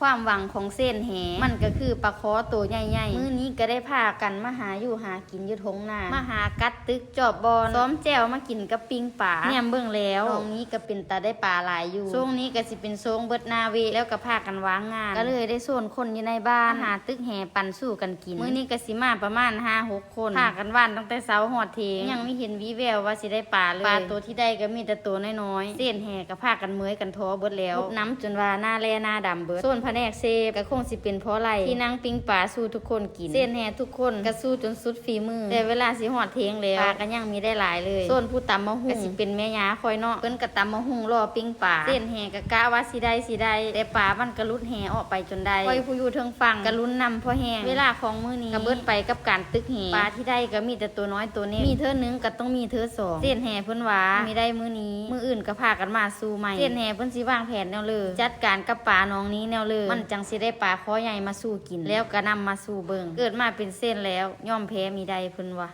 ຄວາມຫວັງຂອງເຊນແຫ ມັນກໍຄືປາຄໍໂຕໃຫຍ່ໆ. ມື້ນີ້ກໍໄດ້ພາກັນມາຫາຢູ່ຫາກິນຢູ່ທົ່ງນາ ມາຫາກັດຕຶກຈອບບ່ອນ ຊ້ອມແຈ່ວມາກິນກັບປີ້ງປາ. ແນມເບິ່ງແລ້ວ ໜອງນີ້ກໍເປັນຕາໄດ້ປາຫຼາຍຢູ່. ໂຊງນີ້ກໍຊິເປັນໂຊງເບິດນາເວະ ແລ້ວກໍພາກັນວາງງານ ກໍເລີຍໄດ້ໂຊນຄົນຢູ່ໃນບ້ານ ມາຫາຕຶກແຫປັ່ນສູ້ກັນກິນ. ມື້ນີ້ກໍຊິມາປະມານຫ້າຫົກ ຄົນ ພາກັນຫວ່ານຕັ້ງແຕ່ເຊົ້າຮອດທ່ຽງ ຍັງມີເຫັນວີ່ແວວວ່າຊິໄດ້ປາເລີຍ. ປາໂຕທີ່ໄດ້ກໍມີແຕ່ໂຕນ້ອຍໆ ເຊນແຫກໍພາກັນເມີຍກັນທໍເບິດແລ້ວ ມຸດນ້ຳຈົນວ່າໜ້າແລ້ໜ້າດຳເບິດ. ໂຊນພະແນກເຊບກໍຄົງຊິເປັນເພາະໄລ່ທີ່ນັ່ງປີ້ງປາສູ່ທຸກຄົນກິນ. ເຊນແຫທຸກຄົນກໍສູ້ຈົນສຸດຝີມື ແຕ່ເວລາຊິຮອດທ່ຽງແລ້ວ ປາກໍຍັງມີໄດ້ຫຼາຍເລີຍ. ໂຊນຜູ້ຕຳໝາກຫຸ່ງກໍຊິເປັນແມ່ຍ່າຂ້ອຍເນາະ ເພິ່ນກໍຕຳໝາກຫຸ່ງລໍປີ້ງປາ. ເຊນແຫກໍກະວ່າຊິໄດ້ ຊິໄດ້ ແຕ່ປາມັນກໍຫຼຸດແຫອອກໄປຈົນໄດ້. ຂ້ອຍຜູ້ຢູ່ເທິງຝັ່ງກໍລຸ້ນນຳພໍແຮງ. ເວລາຂອງມື້ນີ້ກໍເບິດໄປກັບການຕຶກແຫ ປາທີ່ໄດ້ກໍມີແຕ່ໂຕນ້ອຍໂຕເນັກ ມີເທື່ອໜຶ່ງກໍຕ້ອງມີເທື່ອສອງ. ເຊນແຫເພິ່ນວ່າ ມີໄດ້ມື້ນີ້ ມື້ອື່ນກໍພາກັນມາສູ້ໃໝ່. ເຊນແຫເພິ່ນຊິວາງແຜນແນວເລີ ຈັດການກັບປາໜອງນີ້ແນວເລີ ມັນຈັ່ງຊິໄດ້ປາຄໍໃຫຍ່ມາສູ້ກິນ ແລ້ວກໍນຳມາສູ້ເບິ່ງ. ເກີດມາເປັນເຊນແລ້ວ ຍອມແພ້ມີໄດ້ ເພິ່ນວ່າ.